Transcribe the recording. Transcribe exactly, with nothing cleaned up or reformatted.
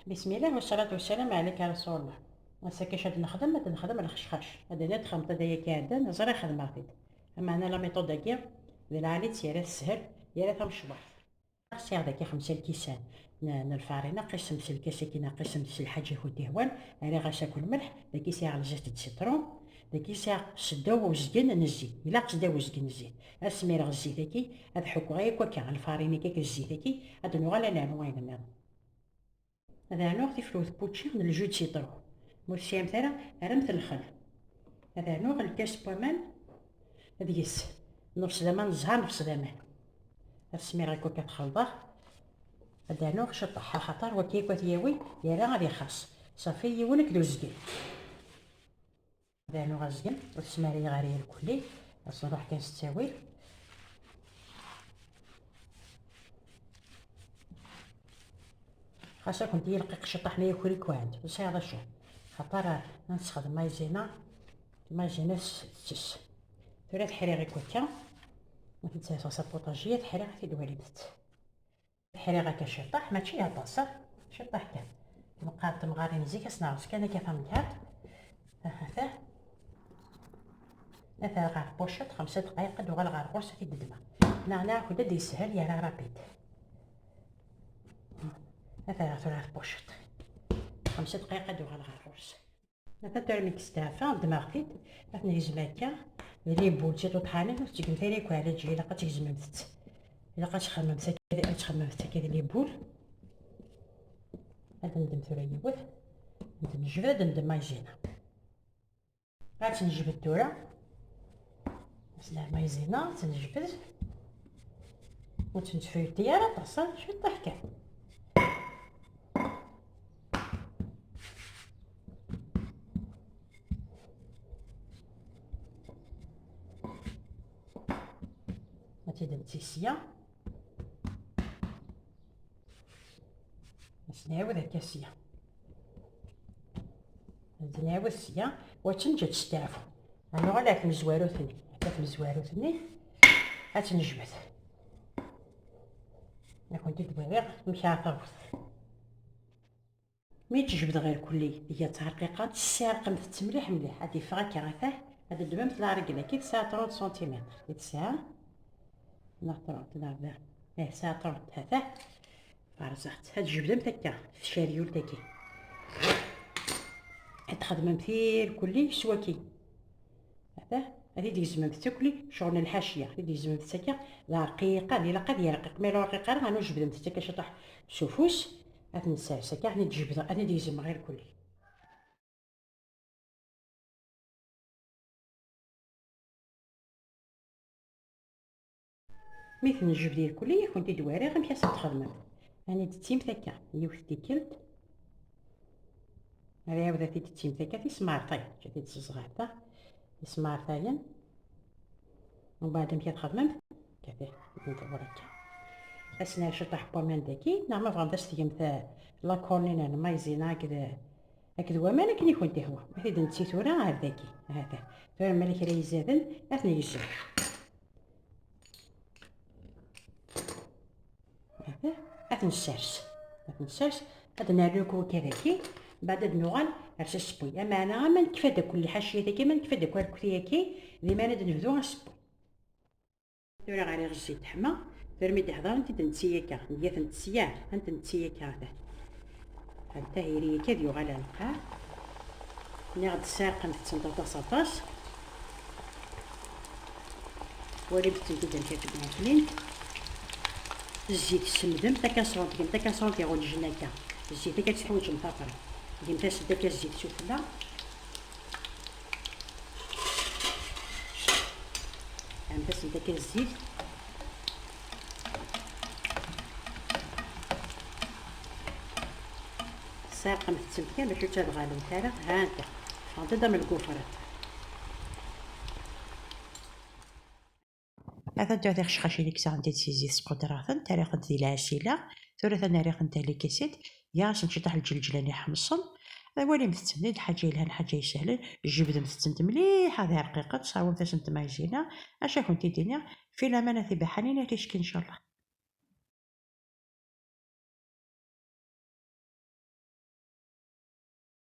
Bismillah wassalatu wassalam ɛalik a Rasul Llah. Ass-agi acu ad nexdem? Ad nexdem lxecxac. Ad d-txedmeḍ aya kan iɛeddan, ẓriɣ xedmeɣ-t-id. Ameɛna la méthode-agi d lɛali-tt, yerra teshel, yerra tamecwart. Sɛiɣ dagi xemsa lkisan n, n lfarina, qisem s lkas-agi neɣ qisem s lḥaǧa i kent-ihwan, rriɣ-as akk lmelḥ, dagi sɛiɣ lzit d citron, dagi sɛiɣ seddaw uzgen n zzit, ilaq seddaw uzgen n zzit. Ad smireɣ zzit-agi, ad ḥukkeɣ akk akka, lfarina-agi akked zzit-agi, ad nuɣal ad nernu ayen nniḍen. Ad rnuɣ tifrut n wučči n le jus de citron. Ma ur tesɛimt ara, rremt lxel. Ad rnuɣ lkas n waman deg-s. Nefs d aman n zzher, nefs d aman. Ad smireɣ akk akka ad t-xelḍeɣ. Ad rnuɣ ciṭṭaḥ, axaṭer wagi akk ad t-yawi, yerra ad ixaṣ. Ṣafi, yiwen akked uzgen. Rnu azgen, ur t-smarayeɣ ara irkelli, ad nruḥ kan s ttawil. Xas ad kent-yili rqiq ciṭṭaḥ ma yuker-ik wand, ur sɛiɣ d acu. Xaṭer ad nessexdem maïzena, maïzena s-, tettess. Tura ad ḥriɣ akk akka, ma t-id-sserseɣ s apuṭaji, ad ḥriɣ ad t-id-twalimt. Ḥriɣ akka ciṭṭaḥ, mačči aṭas, ah, ciṭṭaḥ kan. Meqqar temɣarin zik ad s-neɛreṣ kan akka tameggaṛt. Ahat. Ata ɣer tpuciṭ, xemsa dqayeq ad uɣaleɣ ɣer ɣur-s ad t-id-ddmeɣ. Neɣ, neɣ akk-d ad d-yeshel, yerra rapide. Ata tura ɣer tpuciṭ. Xemsa dqayeq ad uɣaleɣ ɣer ɣur-s. Ata tura mi yesteɛfa, ddmeɣ-t-id, ad t-negzem akka, d les boules, d tiṭuṭḥanin, ur tettgemt ara akk ɛlaǧ, ilaq ad tgezmemt-tt. Ilaq ad txemmemt akka, ad txemmemt akka d les boules. Ad ndem tura yiwet, ad nejbed, ad ndem maïzena. Ad tt-nejbed tura. Ad nɛemmer maïzena, ad tt-nejbed. Ur tt-nettfruti ara aṭas, ha, ciṭṭaḥ kan. Ad tt-id-netti sya. Ad tt-nɛiwed akka sya. Ad tt-nɛiwed sya, u ad tt-neǧǧ ad testeɛfu. Ad nuɣal ar tmezwarut-nni. Ar tmezwarut-nni, ad tt-nejbed. Ad kent-id-waliɣ amek ara taweḍ. Mi tt-jebdeɣ irkelli, tga ttɛerqiqant, tesserqemt-tt mliḥ mliḥ, ad d-iffeɣ akka, atah, ad d-ddmemt la règle-agi, tesɛa trente centimètres, i tesɛa, neɣ trente, neɣ da, eh, tesɛa trente, atah, ferẓeɣ-tt, ad tjebdemt akka, tceryult-agi. Ad txedmemt irkelli s waki. Atah, ad t-id-gezmemt tukli, ccɣel n lḥaciya, ad t-id-gezmemt akka, d arqiq, ad ilaq ad yerqiq, ma ur rqiq ara, ad nujbdemt akka ciṭuḥ s ufus, ad t-nessers akka, ad t-id-jebdeɣ, ad t-id-gezmeɣ irkelli. Mi t-nejbed irkelli, ad kent-id-wariɣ amek ad t-txedmemt. Ad t-id-tettimt akka, yiwet tikkelt. Ad ɛiwed ad t-id-tettimt akka, tismeɛrtayen, ad t-id-tesẓeɣ akka, tismeɛrtayen. Mbeɛd amek ad txedmemt? Kati, ad tent-nḍewwer akka. Ad s-nerr ciṭuḥ n waman dagi, neɣ ma tebɣamt ad s-tgemt, eh, la cornina n maïzena akked, akked waman akken i kent-ihwa. Ad t-id-netti tura ar dagi. Hata. Tura ma yella kra izaden, ad t-negzem. Hata. Ad t-nessers. Ad t-nessers. Ad nernu akk wakka dagi. Mbeɛd ad nuɣal ar s asewwi. Ameɛna ama nekfa-d akk lḥaciya-tagi, ama nekfa-d akk arkti-agi, d iman ad nebdu asewwi. Tura ɣer iɣezzi teḥma, tura mi d-ḥḍarent i d-netti akka, nga-tent sya, ad tent-netti akka, ata. Anta hiri akka ad yuɣal ar lqaɛ. Nniɣ-d tesserqemt-tent aṭas aṭas. Walimt-tent-id amek akk d-mmuqlint. Zzit semdemt takasront, gemt takasront iɣunjen akka. Zzit akka ad teḥwiǧemt après. Gemt-as-d akka zzit sufella. Ɛemmed-asent akka zzit. Tesserqemt-tent kan bac ur ttadɣalent ara. Ha-tent. Ffɣent-d am lgufrat. Atan tura tiqecxacin i ksɣent-id si zzit, squdreɣ-tent, rriɣ-tent di lɛesila. Tura atan rriɣ-tent à l'écassette, giɣ-asent ciṭuḥ lǧelǧlan iḥemṣen. Walimt-tent, d lḥaǧa yelhan, lḥaǧa isehlen. Jebdemt-tent mliḥ ad rqiqent, sserwumt-asent maïzena. Acu ad kent-id-iniɣ, fi laman a tibaḥanin, ar ticki ncallah.